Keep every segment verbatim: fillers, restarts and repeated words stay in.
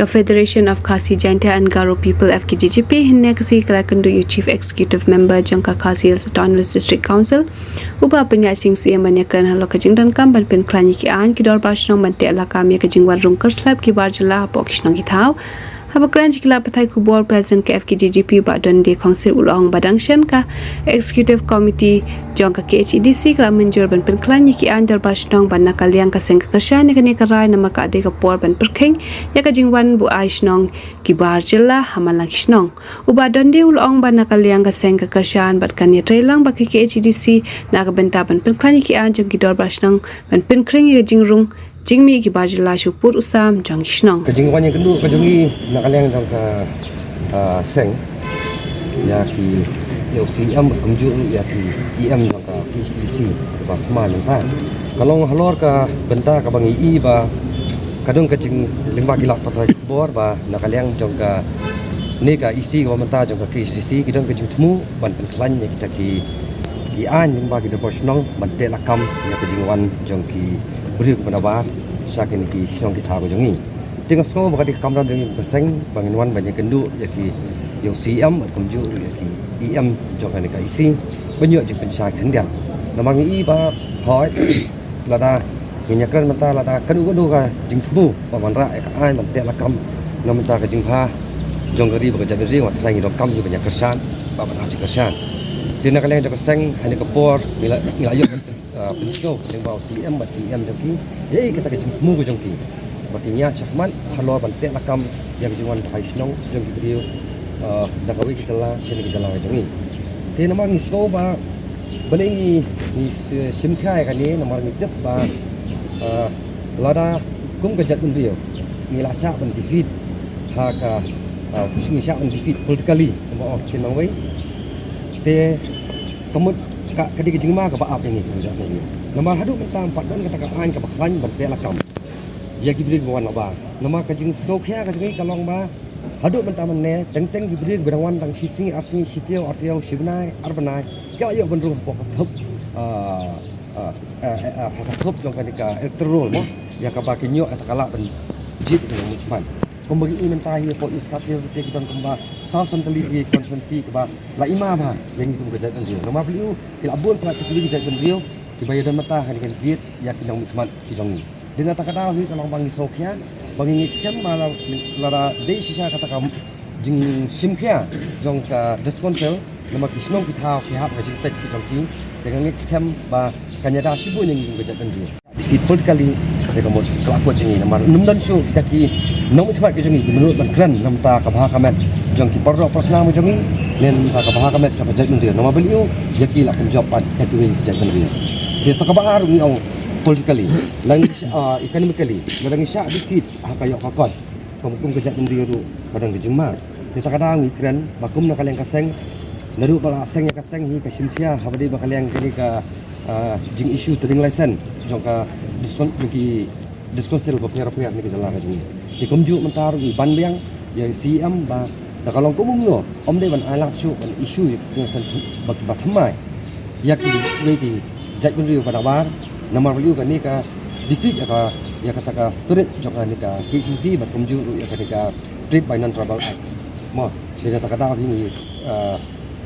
Ka Federation of Khasi Jaintia and Garo People, F K G G P, hynne ka sngi ka la kynduh ïa u Chief Executive Member jong ka Khasi Hills Autonomous District Council, u Bah Pynïaid Sing Syiem, ban ïakren halor ka jingdonkam ban pynkhlaiñ ïa ki aiñ ki dorbar shnong ban teh lakam ïa ka jingwan rung kyrthlep ki bar jylla hapoh ki shnong ki thaw. Haba kren sha ki lad pathai khubor, President ka F K G G P, u Bah Donde Khongsir, u la ong ba dang shen ka Executive Committee jong ka K H A D C ka la mynjur ban pynkhlaiñ ïa ki aiñ dorbar shnong, bad na ka liang ka seng ka kyrshan ïa kane ka rai namar ka dei ka por ban pyrkhing ïa ka jingwan buaid shnong ki bar jylla ha man la ki shnong. U Bah Donde u la ong ba na ka liang ka seng ka kyrshan bad kan ïatreilang bad ka K H A D C na ka bynta ban pynkhlaiñ ïa ki aiñ jong ki dorbar shnong ban pynkhreh ïa ka jingrung jingmih ki bar jylla sha u pud u sam jong ki shnong. Ka jingwan ïakynduh ka jong ngi na ka liang jong ka, ah, seng ïa ki, ïa u C E M kumjuh ïa ki E M jong ka K H A D C kaba mynta ka long halor ka bynta kaba ngi i ba ka don ka jing, lyngba ki lad pathai khubor ba na ka liang jong kane ka E C kaba mynta jong ka K H A D C ki don ka jingthmu ban pynkhlaiñ ïa kita ki, ki aiñ lyngba ki dorbar shnong ban teh lakam ïa ka jingwan jong ki briew kiba nabar sha kine ki shnong ki thaw ka jong ngi. Te nga sngew ba ka dei ka kamram jong ngi ka seng ba ngin wan ban ïakynduh ïa ki, ïa u C E M bad kumjuh ruh ïa ki E M jong kane ka E C ban ïoh jingpynshai khyndiat. Namar ngi i ba hooid lada ngin ïakren mynta lada kano kano ka jingthmu ba wanrah ïa ka aiñ ban teh lakam na ka bynta ka jingbha jong ka ri bad ka jaitbynriew, nga tharai ngi donkam hi ban ïakyrshan bad ban ai jingkyrshan. Te na ka liang jong ka seng ha kane ka por ngi la, ngi la ïoh, ah, pynsngew lyngba u C E M bad ki E M jong ki ïa kata ka jingthmu ka jong ki ba kin ïaid shakhmat halor ban teh lakam ïa ka jingwan bhaei shnong jong ki briew, ah, na kawei ka jylla sha kane ka jylla ka jong ngi. Te namar ngi sngew ba balei ngi, ngi s-, shim khia ïa kane namar ngi tip ba, ah, lada kum ka jaitbynriew ngi la shah ban defeat ha ka, ah, ngi shah ban defeat politically kumba ong ki nongwei. Te ka mut ka, ka dei ka jingma kaba ap ïa ngi kum ka jaitbynriew. Namar haduh mynta ym pat don kata ka aiñ kaba khlaiñ ban teh lakam ïa ki briew kiba wan nabar. Namar ka jingsngewkhia ka jong ngi ka long ba haduh mynta mynne teng teng ki briew kiba dang wan tang shi sngi ar sngi, shi taïew ar taïew, shi bnai ar bnai, ki la ïoh ban rung hapoh ka thup, ah, ah, ah, ah, ha ka thup jong kane ka electoral roll mo, ïa kaba kin ïoh kata ka lad ban jied ïa ki nongmihkhmat. Kumba ngi i mynta hi hapoh East Khasi Hills te ki don kumba saw san tylli ki constituency kiba la i ma bha ïa ngi kum ka jaitbynriew. Namar balei u, ki la bun palat ki briew ki jaitbynriew kiba ïadon mynta ha kane ka jied ïa ki nongmihkhmat ki jong ngi. Dei na kata ka daw hi ka long ba ngi sngewkhia ba ngi ngeit skhem ba la, lada dei shisha kata ka jingshim khia jong ka District Council namar ki shnong ki thaw ki hap ha ka jingpeit ki jong ki, te nga ngeit skhem ba kan ïada shibun ïa ngi kum ka jaitbynriew. Defeat politically, te ka mut ka la kut ïa ngi namar ym don shuh kita ki nongmihkhmat ki jong ngi kiba nud ban kren na ka bynta ka bha ka met jong ki paralok parasnam ki jong ngi ne na ka bynta ka bha ka met jong ka jaitbynriew. Namar balei u, ïa ki la pynjop pat da kiwei ki jaitbynriew. Te sa kaba ar ngi ong politically, lane, ah, economically, lada ngi shah defeat ha ka ïoh ka kot, kum, kum ka jaitbynriew ruh ka don ka jingma. Te kata ka daw ngi kren ba kum na ka liang ka seng, naduh ba la seng ïa ka seng hi ka shim khia haba dei ba ka liang kane ka, ah, jing issue trading license jong ka District, jong ki District Council bapher bapher ha kane ka jylla ka jong ngi. Te kumjuh mynta ruh ngi ban biang ïa u C E M ba da ka long kumno ym dei ban ailad shuh ban issue ïa ka trading license ba, ba thymmai ïa kiwei ki jaitbynriew ba nabar. Namar balei u, kane ka defeat ïa ka, ïa kata ka spirit jong kane ka K H A D C bad kumjuh ruh ïa kane ka Trade by Non-Tribal Act. Mo, dei na kata ka daw hi ngi, ah,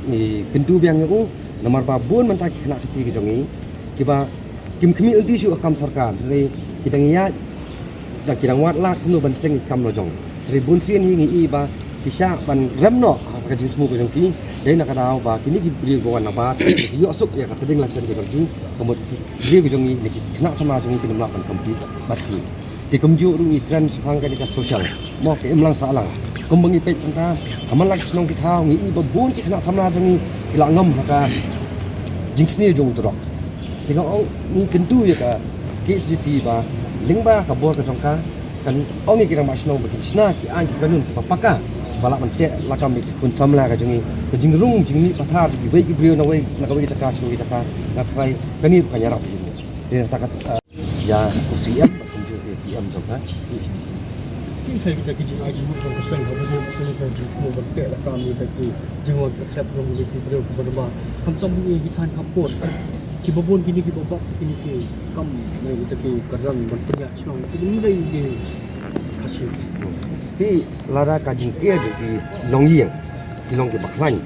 ngi kyntu biang ïa u namar ba bun mynta ki khynnah Khasi ki jong ngi kiba kim khmih lynti shuh ha ka kam sorkar, hynrei ki dang ïaid, dang, ki dang wad lad kumno ban seng ïa ki kam la jong. Hynrei bun sien hi ngi i ba ki shah ban rem noh ha ka jingthmu ka jong ki. Dei na ka daw ba kine ki briew ba wan nabar ki ïoh suk ïa ka trading license ka jong ki, ka mut ki briew ka jong ngi ne ki khynnah samla jong ngi kin ym lah ban compete bad ki. Te kumjuh ruh ngi kren shaphang kane ka social, mo, ka imlang sahlang. Kumba ngi peit mynta ha man la ki shnong ki thaw ngi i ba bun ki khynnah samla jong ngi ki la ngam ha ka jingsniew jong drugs. Te nga ong, ngi kyntu ïa ka K H A D C ba lyngba ka bor ka jong ka, kan ong ïa ki rangbah shnong ba kin shna ki aiñ ki kanun kiba paka ba lah ban teh lakam ïa ki khun samla ka jong ngi. Ka jingrung jingmih pathar jong kiwei ki briew na wei, na kawei ka jaka sha kawei ka jaka, nga tharai kane ruh kan ïarap ïa ngi. Te kata ka, ah, ïa u C M bad kumjuh ïa ki E M jong ka K H A D C. Ki thai kita ki jingai jingmut jong ka seng haba ïa kane ka jingthmu ban teh lakam ïa kita ki jingwan kyrthlep jong kine ki briew kiba nabar. Khamtam ïa ki thaiñ khappud kiba bun kine kiba bat kine ki kam ne kita ki kyrdan ban pynïaid shnong. Ki ym dei ki Te lada ka jingker jong ki long ïing, ki long kiba khlaiñ,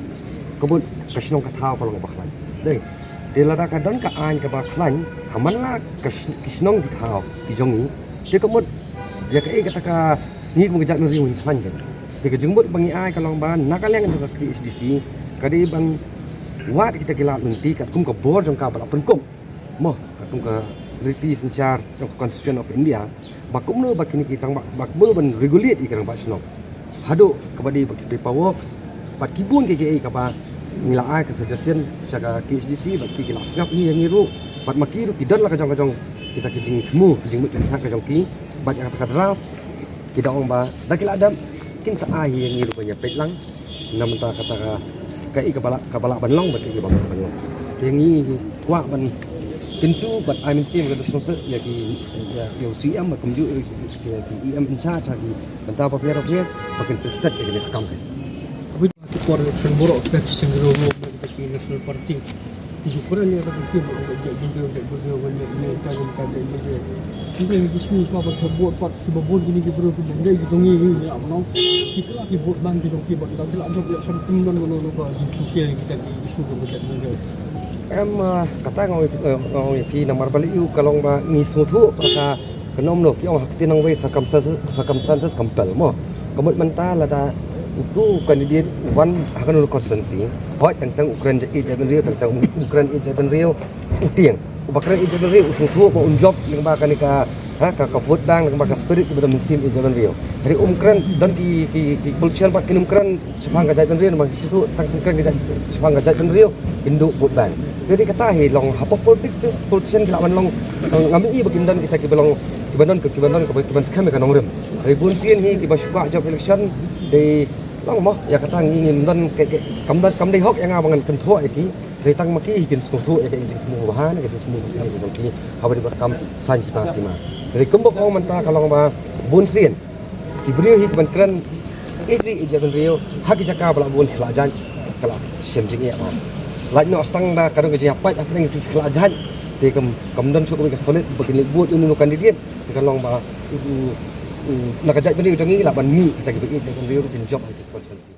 ka mut ka shnong ka thaw ka long kaba khlaiñ. Dei. Te lada ka don ka aiñ kaba khlaiñ ha man la ka sh-, ki shnong ki thaw ki jong ngi, te ka mut ïa kaei kata ka, ngi kum ka jaitbynriew ngin khlaiñ kein. Te ka jingmut ba ngi ai ka long ba na ka liang jong ka K H A D C ka dei ban wad kita ki lad lynti katkum ka bor jong ka ba la pynkup, mo, katkum ka riti synshar jong ka Constitution of India, ba kumno ba kine ki tang ba, ba kumno ban regulate ïa ki rangbah shnong. Haduh kaba dei ba ki paperworks bad ki bun kiei kiei kaba ngi la ai ka suggestion sha ka K H A D C bad ki, ki la sngap hi ïa ngi ruh. Bad ma ki ruh ki don la ka jong ka jong kita ki jingthmu, ki jingmut jingthiah ka jong ki. Bad ïa kata ka draft ki da ong ba da ki la dep kin sa ai hi ïa ngi ruh ban ïa peit lang. Na mynta kata ka, kaei kaba lah, kaba lah ban long bad kaei kaba lah ban long. Te ngi kwah ban kyntu bad ai mynsiem ka dusong se ïa ki, ïa ki C M bad kumjuh ïa ki, ïa ki E M in charge ha ki bynta bapher bapher ba kin pynstet ïa kane ka kam kein. Ki por election baroh kita ki seng ruh ruh kita ki National Party. Ki ju kren ïa ka kynti ba ka jaitbynriew, jaitbynriew, ban ïa ïa ka jong ka jaitbynriew. Hynrei ki sngew shuwa ban thep vote pat kiba bun kine ki briew kiba ym dei ki jong ngi, ngi ïa ban ong. Ki kylla ki vote bank ki jong ki bad ki la jop election kim don kano kano ka jingkhuslai kita ki issue kiba jaitbynriew. Em, ah, kata nga ong, eh, nga ong ïa phi namar ba lei ïa ka long ba ngi sngewthuh ba ka Ka nom noh ki ong ha ka ktien nongwei circumstances, circumstances compel mo. Ka mut mynta lada utu u candidate u wan ha kano constituency, hooid teng teng u kren ïeit jaitbynriew, teng teng u kren ïeit jaitbynriew, u tieng. Uba kren ïeit jaitbynriew u sngewthuh ba un jop lyngba kane ka, ha, ka, ka vote bank, lyngba ka spirit kaba don mynsiem ïeit jaitbynriew. Hynrei um kren, don ki, ki, ki politician pat kin um kren shaphang ka jaitbynriew, namar ki shu tang sngewkren ka jait, shaphang ka jaitbynriew, kin duh vote bank. Te dei kata hi long hapoh politics te, politician ki lah ban long, eh, ngam i ba kin don kita kiba long, kiba don, kiba don, kiba, kiban skhem ïa ka nongrim. Hynrei bun sien hi kiba shu kwah jop election, dei long mo, ïa kata ngi ngim don, ke, ke, kam don, kam dei hok ïa nga ba ngan kynthoh ïa ki. Hynrei tang ma ki hi kin sngewthuh ïa ka jingthmu ba ha, ka jingthmu ba sngewthuh jong ki, haba dei ba kam saiñ sima sima. Hynrei kumba ka ong mynta ka long ba bun sien. Ki briew hi kiban kren ïeit ri ïeit jaitbynriew ha ki jaka ba la bun ki la jait, ka la shem jingeh ba. Lait noh tang da ka dong ka jingïapait hapdeng ki la jait. Te kam, kam don shuh ka solid ba kin leit vote ïa uno uno candidate. Te ka long ba u, u, u, na ka jaitbynriew jong ngi lah ban mih kita kiba ïeit jaitbynriew ruh kin jop ha ki constituency.